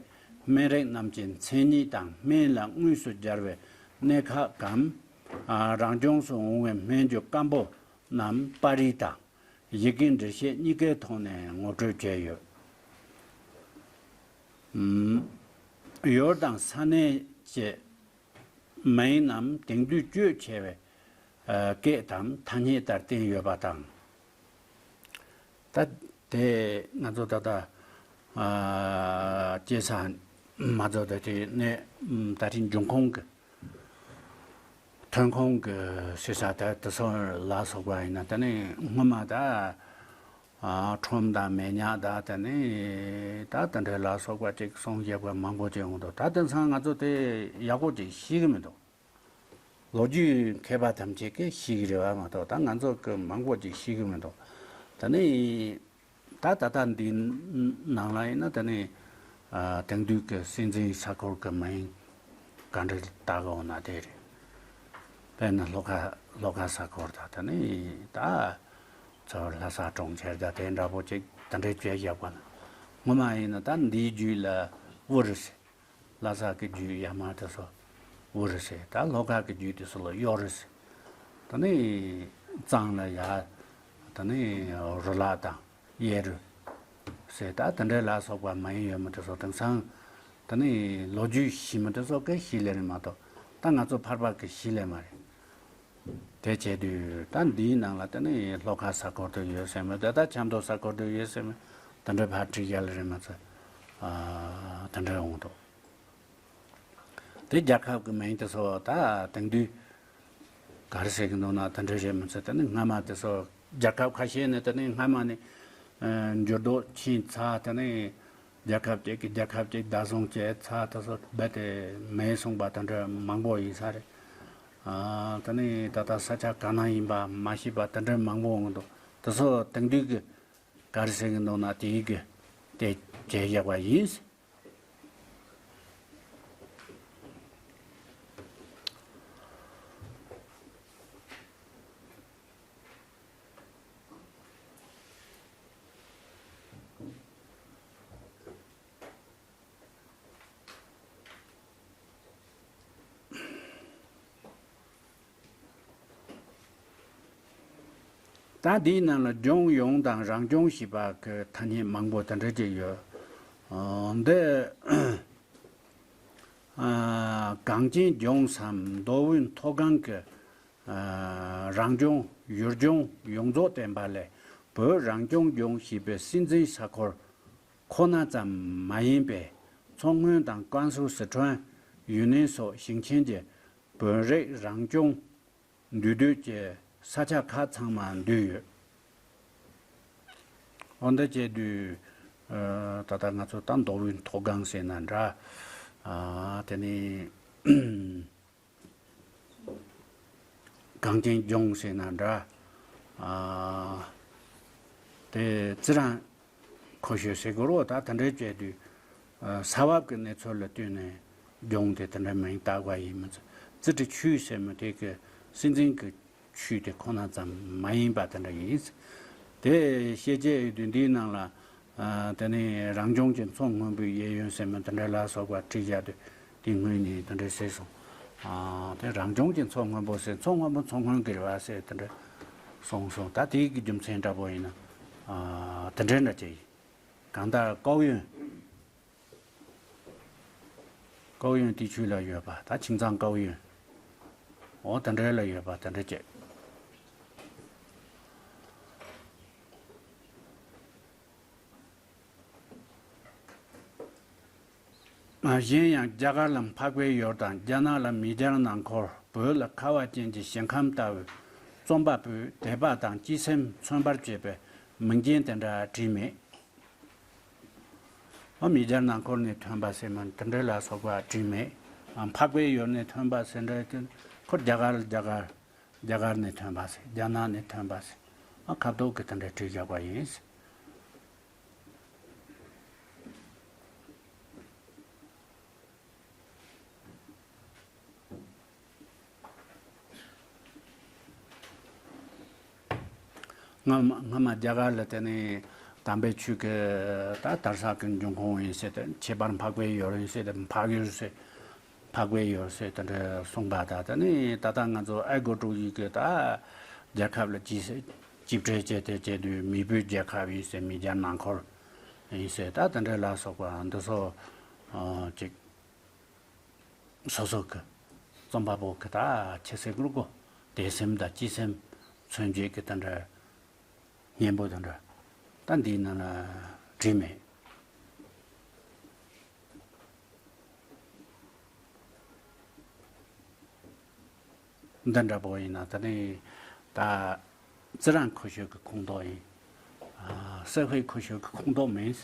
སྨན་རིགས་རྣམས་ཀྱི་མཚན་ཉིད་དང་། སྨན་ལ་དངོས་སུ་སྦྱར་བའི་གནད་འགག་གམ། ཨ། རང་བྱུང་སུ་འོང་བའི་སྨན་གྱི་སྐམ་པོ་རྣམས་པར་རིས་དང་ཡི་གེའི་འགྲེལ་བཤད་གཉིས་ཀའི་ཐོག་ནས་ངོ་སྤྲོད་བྱས་ཡོད། ཨམ། ཡུལ་དང་ས་གནས་ཀྱི་མིང་རྣམས་དེང་དུས་སྤྱོད་ཆེ་བའི་ཨ། སྐད་དམ་ཐ་སྙད་ལྟར་བསྟན་ཡོད་པ་དང་། ད་དེ་ང་ཚོ་ད་ལྟ། ཨ། སྐྱེས་ས་མ་རྫོགས་ད་དེ་ནས་ད་རིང་འབྱུང་ཁུངས་ཀྱི་ཐོན་ཁུངས་ཀྱི་ཟེར་ས་ད་དེ་ཚོ་ལ་སོགས་པ་ཡིན་ན། ད་ནི་སྔོན་མ་ད། ཨ། ཁྲོམ་དང་མེ་ཉག་དང་དེ་ནི་ད་དེ་འདྲའི་ལ་སོགས་པ་ཅིག་གསུངས་བཞག་པ་མང་པོ་ཅིག་ཡོང་འདུག་ད་དེང་སང་ང་ཚོ་དེ་ཡག་པོ་ཅིག་ཤེས་ཀྱི་མི་འདུག་ལོ་རྒྱུས་མཁས་པ་ཐམས་ཅད་ཀྱིས་ཤེས་ཀྱི་རེད་པ་མ་གཏོགས། ད་ང་ཚོ་གི་མང་པོ་ཅིག་ཤེས་ཀྱི་མི་འདུག་ད་ནི་ད་ད་ལྟ་འདི་ནང་ལ་ཡིན་ན་ད་ནི། ཨ། དེང་དུས་ཀྱི་སྲིད་འཛིན་ས་ཁུལ་གྱི་མིང་ག་འདྲ་བཏགས་ཀྱི་ཡོད་ན་དེ་རེད། དཔེར་ན་ལྷོ་ཁ་ལྷོ་ཁ་ས་ཁུལ་དང་ད་ནི་ད་ཚུར་ལྷ་ས་གྲོང་ཁྱེར་དང་དེ་འདྲ་པོ་ཅིག་དེ་འདྲའི་བྱས་བཞག་པ་ན། སྔོན་མ་ཡིན་ན་ད་འདིའི་རྒྱུད་ལ་དབུ་རུ་ཟེར། ལྷ་ས་གི་རྒྱུད་ཡར་མར་དེ་ཚོ་དབུ་རུ་ཟེར། ད་ལྷོ་ཁ་གི་རྒྱུད་དེ་ཚོ་ལ་གཡོ་རུ་ཟེར། ད་ནི་གཙང་ལ་ཡར་ད་ནི་རུ་ལག་དང་གཡས་རུ་ཟེར། ད་དེ་འདྲའི་ལ་སོགས་པ་མ་ཡིན་ཡོད་མི་དེ་ཚོ་དེང་སང་ད་ནི་ལོ་རྒྱུས་ཤེས་མི་དེ་ཚོ་གིས་ཤེས་ལེ་རེད་མ་གཏོགས། ད་ང་ཚོ་ཕལ་པ་གིས་ཤེས་ལེ་མ་རེད། དེ་བྱས་དུས་ད་འདིའི་ནང་ལ་དེ་ནི་ལྷོ་ཁ་ས་ཁུལ་དུ་ཡོད་ཟེར་མོད། དེ་ད་ཆབ་མདོ་ས་ཁུལ་དུ་ཡོད་ཟེར་མོད། དེ་འདྲ་ཕར་བྲིས་ཡ་ལ་རེད་མ་ཚད། ཨ། དེ་འདྲ་འོང་འདུག་དེ་རྒྱལ་ཁབ་ཀྱི་མིང་དེ་ཚོ་ད་དེང་དུས་ག་རེ་ཟེར་གྱི་འདུག་ན། དེ་འདྲ་རེད་མ་ཚད། དེ་ནི་སྔ་མ་དེ་ཚོ་རྒྱལ་ཁབ་ཁ་ཤས་ནི་དེ་ནི་སྔ་མ་ནས་འགྱུར་ལྡོག་ཕྱིན་ཚར། དེ་ནི་རྒྱལ་ཁབ་ཅིག་གིས་རྒྱལ་ཁབ་ཅིག་བདག་བཟུང་བྱས་ཚར། དེ་ཚོ་རྦད་དེ་མེད་སོང་པ་དེ་འདྲ་མང་པོ་ཡིན་ས་རེད། ཨ། དེ་ནི་ད་ལྟ་ས་ཆ་ག་ན་ཡིན་པ་མ་ཤེས་པ་དེ་འདྲ་མང་པོ་འོང་འདུག་དེ་ཚོ་དེང་དུས་ཀྱི་ག་རེ་ཟེར་གྱི་འདུག་ན། དེའི་གི་དེ་བྱས་བཞག་པ་ཡིན། ད་འདིའི་ནང་ལ་ལྗོངས་ཡོངས་དང་རང་ལྗོངས་ཞེས་པ་གི་ཐ་སྙད་མང་པོ་དེ་འདྲ་ཅིག་ཡོད། ཨ། འདི། ཨ། གངས་ཅན་ལྗོངས་སམ་མདོ་དབུས་མཐོ་སྒང་གི། ཨ། རང་ལྗོངས་ཡུལ་ལྗོངས་ཡོངས་རྫོགས་བསྟན་པ་ལས། བོད་རང་སྐྱོང་ལྗོངས་ཞེས་པའི་སྲིད་འཛིན་ས་ཁུལ་ཁོ་ན་ཙམ་མ་ཡིན་པའི་མཚོ་སྔོན་དང་ཀན་སུའུ་སི་ཁྲོན་ཡུན་ནན་སོགས་ཞིང་ཆེན་གྱི་བོད་རིགས་རང་སྐྱོང་འདུས་སྡོད་ཀྱི་ས་ཆ་ཁག་ཚང་མ་འདུས་ཡོད། འོ་འདི་བྱས་དུས། ཨ། ད་ལྟ་ང་ཚོ་ད་མདོ་དབུས་མཐོ་སྒང་ཟེར་ན་འདྲ། ཨ། དེ་ནས་གངས་ཅན་ལྗོངས་ཟེར་ན་འདྲ། ཨ། དེ་རྩི་རང་ཁོ་ཤོད་ཟེར་དགོས་རོ། ད་དེ་འདྲའི་བྱས་དུས། ཨ། ས་བབ་ཀྱི་གནས་ཚུལ་ལ་ལྟོས་ནས་ལྗོངས་དེ་དེ་འདྲའི་མིང་བཏགས་པ་ཡིན་མ་ཚད། རྩི་ཏི་ཆུས་ཟེར་མི་དེ་གི་སྲིད་འཛིན་གྱི་ཆུས་དེ་ཁོ་ན་ཙམ་མ་ཡིན་པ་དེ་འདྲ་ཡིན། དེ་ཤེས་བྱའི་ཡུལ་དུས་འདིའི་ནང་ལ། ཨ། དེ་ནས་རང་ལྗོངས་ཀྱི་མཚོ་སྔོན་པོའི་གཡས་གཡོན་ཟེར་མི་དེ་འདྲ་ལ་སོགས་པ་བྲིས་བཞག་དུས་དེ་སྔོན་ནས་དེ་འདྲ་ཟེར་སོང་། ཨ། དེ་རང་ལྗོངས་ཀྱི་མཚོ་སྔོན་པོ་ཟེར། མཚོ་སྔོན་པོ་མཚོ་སྔོན་གྱི་རེད་པ་ཟེར་དེ་འདྲ་གསུངས་སོང་། ད་དེའི་གི་རྒྱུ་མཚན་འདྲ་པོ་ཡིན་ན། ཨ། དེ་འདྲ་འདྲ་ཅིག་ཡིན། གང་ལྟར་ཀའོ་ཡོན། ཀའོ་ཡོན་དེ་ཆུ་ལ་ཡོད་པ། ད་ཆིང་ཚང་ཀའོ་ཡོན། འོ་དེ་འདྲ་ལ་ཡོད་པ་དེ་འདྲ་བྱས། གཞན་ཡང་རྒྱ་གར་ལ་འཕགས་པའི་ཡུལ་དང་། རྒྱ་ནག་ལ་མི་སྦྱར་ནང་འཁོར། བོད་ལ་ཁ་བ་ཅན་གྱི་ཞིང་ཁམས་ལྟ་བུའི་རྩོམ་པ་པོས་དད་པ་དང་སྤྱི་སེམས་མཚོན་པར་བྱེད་པའི་མིང་རྒྱན་དེ་འདྲ་བྲིས་མེད། ཨ་མི་སྦྱར་ནང་འཁོར་ནས་ཐོན་པ་ཟེར་མ་དེ་འདྲ་ལ་སོགས་པ་བྲིས་མེད། ཨ་འཕགས་པའི་ཡུལ་ནས་ཐོན་པ་ཟེར་འདྲ་དེ་ཁོ་རྒྱ་གར་རྒྱ་གར་རྒྱ་གར་ནས་ཐོན་པ་ཟེར། རྒྱ་ནག་ནས་ཐོན་པ་ཟེར། ཨ་ཁ་བཏོག་གི་དེ་འདྲ་བྲིས་བཞག་པ་ཡིན། སྔ་མ་སྔ་མ་རྒྱ་གར་ལ་དེ་ནས་དམ་པའི་ཆོས་ཀྱི་ད་དར་ས་གི་འབྱུང་ཁུངས་ཡིན་ཟེར་ཏེ། ཁྱད་པར་འཕགས་པའི་ཡུལ་ཡིན་ཟེར་ཏེ། འཕགས་ཡུལ་ཟེར། འཕགས་པའི་ཡུལ་ཟེར་དེ་འདྲ་གསུངས་པ་དང་། དེ་ནས་ད་ལྟ་ང་ཚོ་ཨའི་གོ་དྲུག་ཡུལ་གྱི་ད་རྒྱལ་ཁབ་ལ་གཅིག་གཅིག་སྤྲད་བྱས་ཏེ་བྱས་དུས་མེས་པོའི་རྒྱལ་ཁབ་ཡིན་ཟེར། མི་སྦྱར་ནང་འཁོར་ཡིན་ཟེར། ད་དེ་འདྲ་ལ་སོགས་པ་འདི་ཚོ་ཨ་ཅིག་སོ་སོ་གི་རྩོམ་པ་པོ་གི་ད་ཁྱེད་སེ་གུར་གོ་དད་སེམས་དང་སྤྱི་སེམས་མཚོན་བྱེད་ཀྱི་དེ་འདྲ་སྙན་པོ་དེ་འདྲ་ད་འདིའི་ནང་ལ་བྲིས་མེད། འདི་འདྲ་པོ་ཡིན་ན་ད་ནི་ད་རྩི་རང་ཁུ་ཤོད་ཀྱི་ཁོངས་གཏོགས་ཡིན། ཨ་སེ་ཧུའི་ཁུ་ཤོད་ཀྱི་ཁོངས་གཏོགས་མིན།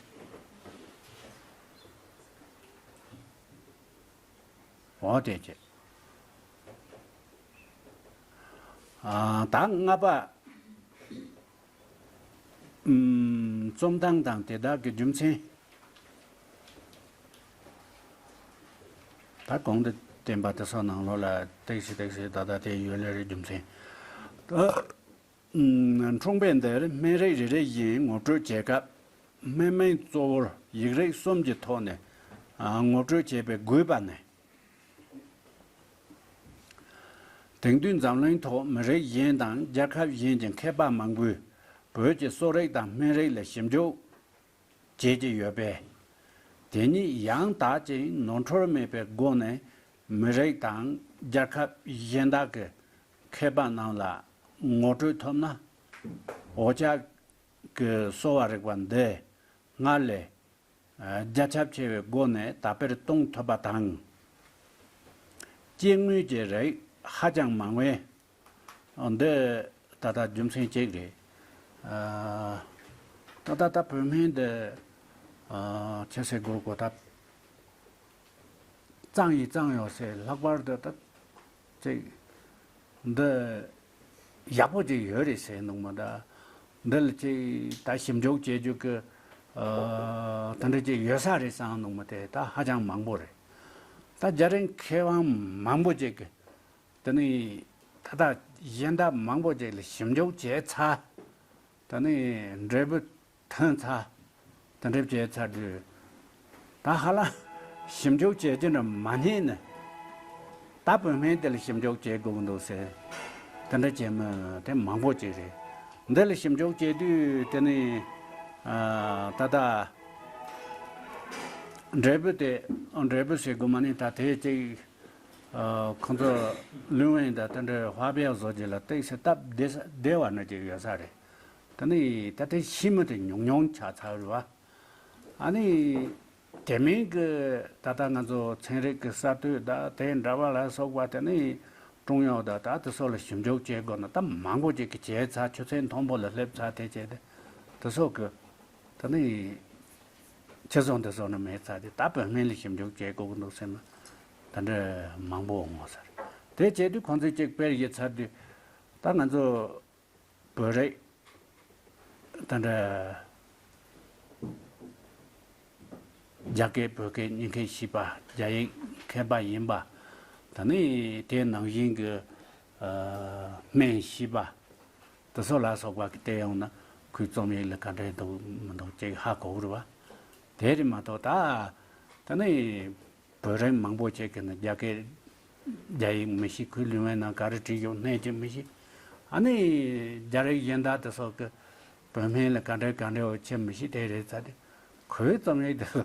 འོ་དེ་བྱས། ཨ་ད་ལྔ་པ། ཨུམ། རྩོམ་སྟངས་དང་དེ་དག་གི་རྒྱུ་མཚན། ད་གོང་དུ་བསྟན་པ་དེ་ཚོ་ནང་ལོགས་ལ་ཏོག་ཙམ་ཏོག་ཙམ་ད་ལྟ་དེ་ཡོད་ལེ་རེད། རྒྱུ་མཚན། ད་ཨུམ། འཁྲུངས་པའི་འདིར་སྨན་རིགས་རེ་རེ་བཞིན་ངོ་སྤྲོད་བྱེད་སྐབས། སྨན་མིང་གཙོ་བོར་ཡིག་རིགས་གསུམ་གྱི་ཐོག་ནས་ཨ་ངོ་སྤྲོད་བྱེད་པའི་དགོས་པ་ནི། དེང་དུས་འཛམ་གླིང་ཐོག་མི་རིགས་གཞན་དང་རྒྱལ་ཁབ་གཞན་གྱི་མཁས་པ་མང་པོས་བོད་ཀྱི་གསོ་རིག་དང་སྨན་རིགས་ལ་ཞིབ་འཇུག་བྱེད་ཀྱི་ཡོད་པས། དེ་ཉིད་ཡང་དག་ཅིང་ནོར་འཁྲུལ་མེད་པའི་སྒོ་ནས་མི་རིགས་དང་རྒྱལ་ཁབ་གཞན་དག་གི་མཁས་པ་རྣམས་ལ་ངོ་སྤྲོད་ཐུབ་ན། འོ་ཅག་གི་གསོ་བ་རིག་པ་འདི་སྔར་ལས་རྒྱ་ཁྱབ་ཆེ་བའི་སྒོ་ནས་དར་སྤེལ་གཏོང་ཐུབ་པ་དང་། སྐྱེ་དངོས་ཀྱི་རིགས་ཧ་ཅང་མང་བས། འདི་ད་ལྟ་རྒྱུ་མཚན་གཅིག་རེད། ད་ལྟ་ད་བོད་སྨན་འདི་ཁྱེད་སེ་གུར་གོ་ད་གཙང་ཡི་གཙང་ཡོད་ཟེར། ལྷག་པར་དུ་ད་ཅིག་འདི་ཡག་པོ་ཅིག་ཡོད་རེད་ཟེར་འདུག་མ་ད། འདི་ལ་ཅིག་ད་ཞིབ་འཇུག་བྱེད་རྒྱུ་གི་ཨ་དེ་འདྲ་ཅིག་ཡོད་ས་རེད་བསམ་འདུག་མ། དེ་ད་ཧ་ཅང་མང་པོ་རེད། ད་རྒྱ་རིགས་མཁས་དབང་མང་པོ་ཅིག་གི་དེ་ནི་ད་ལྟ་གཞན་དག་མང་པོ་ཅིག་ལ་ཞིབ་འཇུག་བྱས་ཚར། དེ་ནི་འབྲས་བུ་ཐོན་ཚར། དེ་འདྲ་བྱས་ཚར་དུས། ད་ཧ་ལམ་ཞིབ་འཇུག་བྱེད་རྒྱུ་འདྲ་མ་རྙེད་ནས། ད་བོད་སྨན་དེ་ལ་ཞིབ་འཇུག་བྱེད་དགོས་ཀྱི་འདུག་ཟེར། དེ་འདྲ་བྱེད་མི་དེ་མང་པོ་ཅིག་རེད། འདི་ལ་ཞིབ་འཇུག་བྱེད་དུས་དེ་ནི་ཨ་ད་ལྟ་འབྲས་བུ་དེ། འབྲས་བུ་ཟེར་དགོས་མ་ནི་ད་དེ་ཅིག་ཨ་ཁོང་ཚོ་ལུང་བན་དང་དེ་འདྲའི་ཧྭ་པའེ་བཟོ་རྒྱུ་ལ་ཏོག་ཙམ་སྟབས་བདེ་ས་བདེ་བ་ནི་ཅིག་ཡོད་ས་རེད། ད་ནི་ད་ལྟའི་ཤི་མི་དེ་ཉུང་ཉུང་ཆགས་ཚར་བ། ཨ་ནི་དེ་མིན་གྱི་ད་ལྟ་ང་ཚོ་ཚན་རིག་གི་གསར་གཏོད་དང་དེ་འདྲ་བ་ལ་སོགས་པ། དེ་ནི་ཀྲུང་དབྱང་དང་ད་དེ་སོགས་ལ་ཞིབ་འཇུག་བྱེད་དགོས་ན་ད་མང་པོ་ཅིག་གི་བྱས་ཚར། ཆུ་ཚད་མཐོན་པོ་ལ་སླེབས་ཚར། དེ་བྱས་ཏེ་དེ་སོགས་ཀྱི་ད་ནི་ཆེད་རྫོང་དེ་སོགས་ནི་མེད་ཚར་ཏེ། ད་བོད་སྨན་ལ་ཞིབ་འཇུག་བྱེད་དགོས་ཀྱི་འདུག་ཟེར་ན་ད་འདྲ་མང་པོ་འོང་ས་རེད། དེ་བྱས་དུས་ཁོང་ཚོས་ཅིག་དཔེར་བཞག་ཚར་དུས། ད་ང་ཚོ་བོད་རིགས་ད་འདྲ་རྒྱ་སྐད་བོད་སྐད་གཉིས་ཀ་ཤེས་པ། རྒྱ་ཡིག་མཁས་པ་ཡིན་པ། ད་ནི་དེ་ནང་བཞིན་གྱི་ཨ་སྨན་ཤེས་པ། དེ་ཚོ་ལ་སོགས་པ་གི་བལྟས་ཡོང་ན་ཁོའི་རྩོམ་ཡིག་ལ་ག་འདྲ་འདུག་མི་འདུག་ཅིག་ཧ་གོ་གི་རེད་བ། དེ་རེད་མ་གཏོགས་ད་ད་ནི་བོད་རིགས་མང་པོ་ཅིག་གིས་ནི་རྒྱ་སྐད་རྒྱ་ཡིག་མི་ཤེས། ཁོའི་ལུང་བའི་ནང་ག་རེ་བྲིས་ཡོད་སྣེ་གཅིག་མི་ཤེས། ཨ་ནི་རྒྱ་རིགས་གཞན་དག་དེ་ཚོ་གིས་བོད་སྨན་ལ་ག་འདྲ་ག་འདྲ་ཡོད་ཅེས་མི་ཤེས། དེ་རེད་ཚར་ཏེ་ཁོའི་རྩོམ་ཡིག་དེ་ཚོ་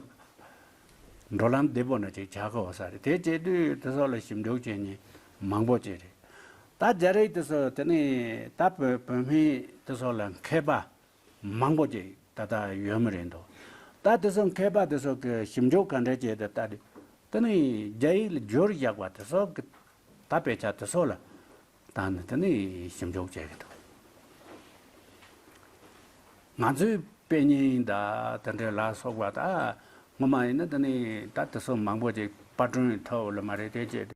འགྲོ་ལམ་བདེ་པོ་འདྲ་ཅིག་ཆགས་ཀྱི་ཡོད་ས་རེད། དེ་བྱེད་དུས་དེ་ཚོ་ལ་ཞིབ་འཇུག་བྱེད་མཁན་མང་པོ་ཅིག་རེད། ད་རྒྱ་རིགས་དེ་ཚོ་དེ་ནི་ད་བོད་བོད་སྨན་དེ་ཚོ་ལ་མཁས་པ་མང་པོ་ཅིག་ད་ལྟ་ཡོད་མི་རེད་འདུག་ད་དེ་ཚོ་མཁས་པ་དེ་ཚོ་གིས་ཞིབ་འཇུག་ག་འདྲ་བྱས་ཏེ་ལྟ་དུས། དེ་ནི་རྒྱ་ཡིག་ལ་བསྒྱུར་བཞག་པ་དེ་ཚོ་གི་ད་དཔེ་ཆ་དེ་ཚོ་ལ་བཏང་ནས་དེ་ནི་ཞིབ་འཇུག་བྱེད་ཀྱི་འདུག་ང་ཚོའི་དཔེ་རྙིང་དང་དེ་འདྲ་ལ་སོགས་པ་ད་ ངོ་མ་ཡིན་ན་དེ་ནི་ད་དེ་ཚོ་མང་པོ་ཅིག་པར་སྐྲུན་ཐོབ་ལ་མ་རེད་དེ་ཅེས།